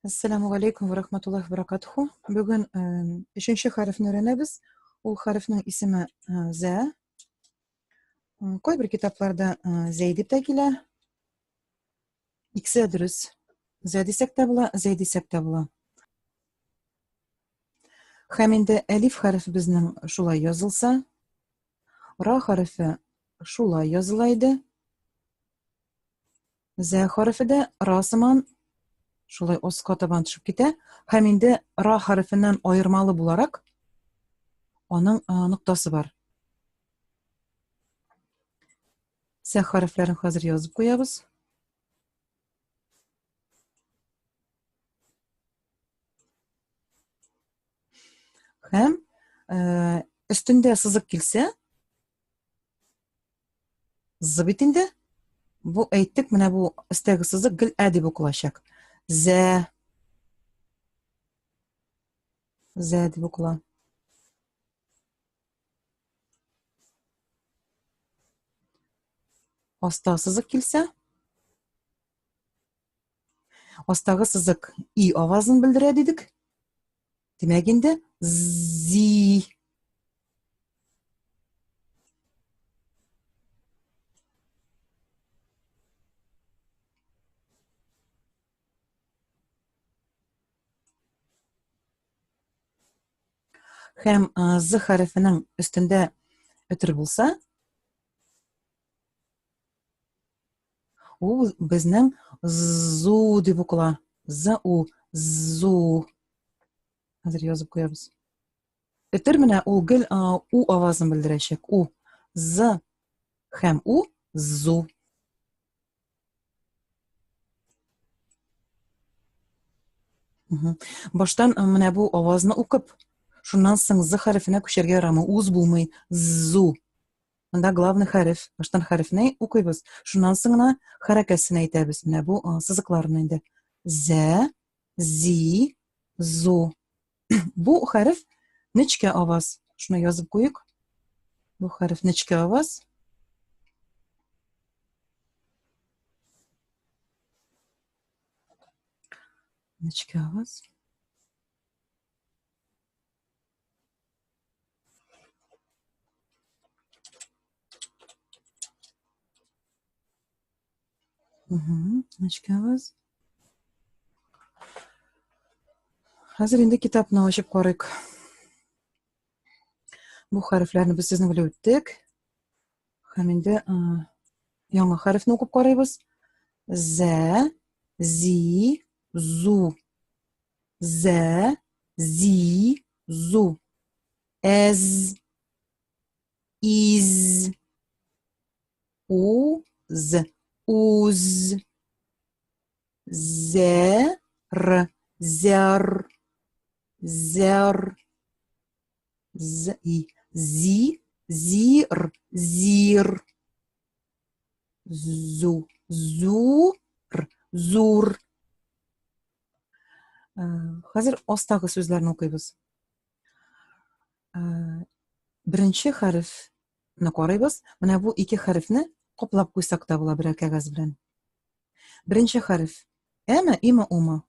Ассаламу алейкум ва рахматуллахи ва баракатуху. Бүген өченче хәрефне өйрәнәбез. Ул хәрефнең исеме зә. Кайбер китапларда зәй дип тә килә. Икесе дә дөрес. Зә дисәк тә була, зәй дисәк тә була. Һәм инде әлиф хәрефе безнең шулай язылса, ра хәрефе шулай языла иде. Зә хәрефе дә ра сыман шулай оска табан төшеп китә һәм инде ра хәрефеннән аермалы буларак аның ноктасы бар. Зә хәрефләрен хәзер язып куябыз. Һәм өстендә сызык килсә, З бит инде. Бу әйттек, менә бу өстәге сызык гел ә дип укылачак. Зә. Зә дип укыла. Аста сызык килсә, астагы сызык и авазын белдерә дидек. Димәк инде зи. Һәм з хәрефенең өстендә өтер булса, ул безнең зу дип укыла. З у зу. Хәзер язып куябыз. Өтер менә ул гел у авазын белдерәчәк. У. З һәм у зу. Баштан менә бу авазны укып, шуннан соң з хәрефенә күчәргә ярамый. Уз булмый. Зу. Монда главный хәреф. Баштан хәрефне укыйбыз. Шуннан соң гына хәрәкәсен әйтәбез. Менә бу сызыкларны инде. Зә, зи, зу. Бу хәреф нечкә аваз. Шуны язып куйык. Бу хәреф нечкә аваз. Нечкә аваз. Нечкә аваз. Хәзер инде китапны ачып карыйк. Бу хәрефләрне без сезнең белән үттек. Һәм инде яңа хәрефне укып карыйбыз. Зә, зи, зу. Зә, зи, зу. Әз, из, уз, уз. Зә, р, зәр, зәр. З, и, зи, зир, зир. Зу, зур, зур. Хәзер астагы сүзләрне укыйбыз. Беренче хәрефне карыйбыз. Менә бу ике хәрефне каплап куйсак та була берәр кәгазь белән. Беренче хәреф. Әме, име, умы.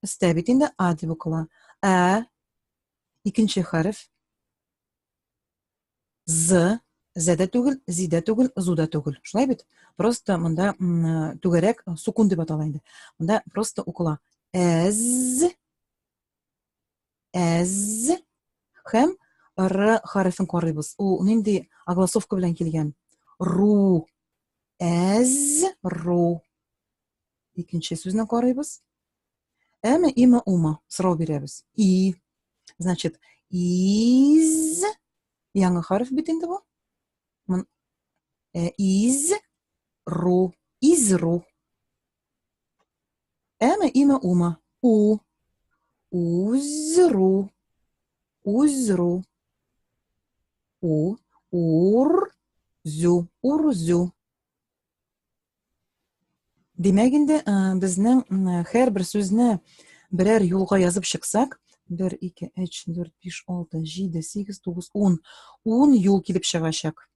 Өстә бит инде а дип укыла. Ә. Икенче хәреф. З. З дә түгел, зи дә түгел, зу да түгел. Шулай бит? Просто монда түгәрәк сукун дип атала инде. Монда просто укыла. Әз. Әз. Һәм р хәрефен карыйбыз. Ул нинди огласовка белән килгән? Ру. Әз, ру. Икенче сүзне карыйбыз. Әме, име, умы? Сорау бирәбез. И. Значит, из. Яңа хәреф бит инде бу. Из, ру. Из, ру. Әме, име, умы? У. Узру. Узру. У. Ур. Зю. Урзю. Димәк инде, безнең һәрбер сүзне берәр юлга язып чыксак, 1, 2, 3, 4, 5, 6, 7, 8, 9, 10. 10 юл килеп чыгачак.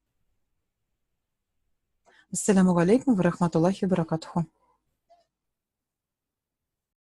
Ассаламу алейкум ва рахматуллахи ва баракатуху.